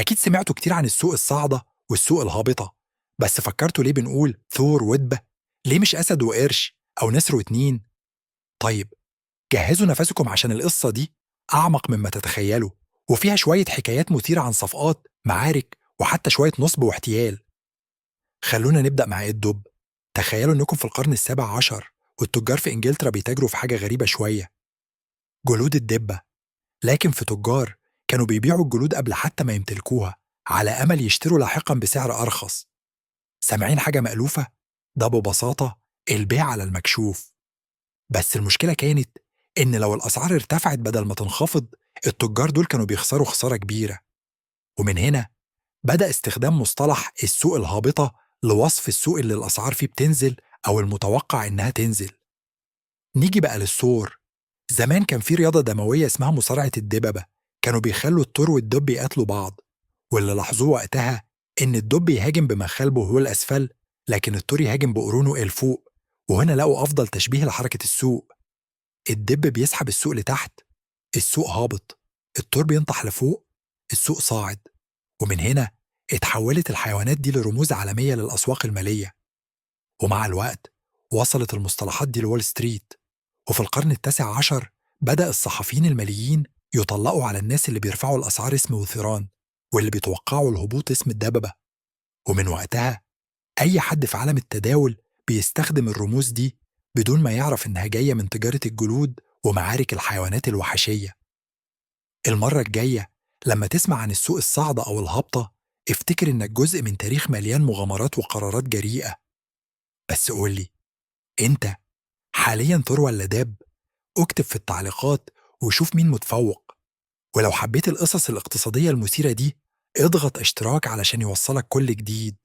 أكيد سمعتوا كتير عن السوق الصاعدة والسوق الهابطة، بس فكرتوا ليه بنقول ثور ودبة؟ ليه مش أسد وقرش أو نسر وتنين؟ طيب جهزوا نفسكم عشان القصة دي أعمق مما تتخيلوا، وفيها شوية حكايات مثيرة عن صفقات، معارك، وحتى شوية نصب واحتيال. خلونا نبدأ مع الدب. تخيلوا إنكم في القرن السابع عشر والتجار في إنجلترا بيتاجروا في حاجة غريبة شوية، جلود الدبة. لكن في تجار كانوا بيبيعوا الجلود قبل حتى ما يمتلكوها على أمل يشتروا لاحقا بسعر أرخص. سامعين حاجة مألوفة؟ ده ببساطة البيع على المكشوف. بس المشكلة كانت إن لو الأسعار ارتفعت بدل ما تنخفض، التجار دول كانوا بيخسروا خسارة كبيرة. ومن هنا بدأ استخدام مصطلح السوق الهابطة لوصف السوق اللي الأسعار فيه بتنزل أو المتوقع إنها تنزل. نيجي بقى للثور. زمان كان في رياضة دموية اسمها مصارعة الدببة، كانوا بيخلوا الثور والدب يقاتلوا بعض، واللي لاحظوه وقتها إن الدب يهاجم بمخالبه هو الأسفل، لكن الثور يهاجم بقرونه الفوق. وهنا لقوا أفضل تشبيه لحركة السوق. الدب بيسحب السوق لتحت، السوق هابط. الثور بينطح لفوق، السوق صاعد. ومن هنا اتحولت الحيوانات دي لرموز عالمية للأسواق المالية. ومع الوقت وصلت المصطلحات دي لوول ستريت، وفي القرن التاسع عشر بدأ الصحفيين الماليين يطلقوا على الناس اللي بيرفعوا الأسعار اسم وثيران، واللي بيتوقعوا الهبوط اسم الدببة. ومن وقتها أي حد في عالم التداول بيستخدم الرموز دي بدون ما يعرف إنها جاية من تجارة الجلود ومعارك الحيوانات الوحشية. المرة الجاية لما تسمع عن السوق الصاعدة أو الهابطة، افتكر إنك جزء من تاريخ مليان مغامرات وقرارات جريئة. بس قولي، أنت حاليا ثور ولا داب؟ اكتب في التعليقات وشوف مين متفوق. ولو حبيت القصص الاقتصادية المثيرة دي، اضغط اشتراك علشان يوصلك كل جديد.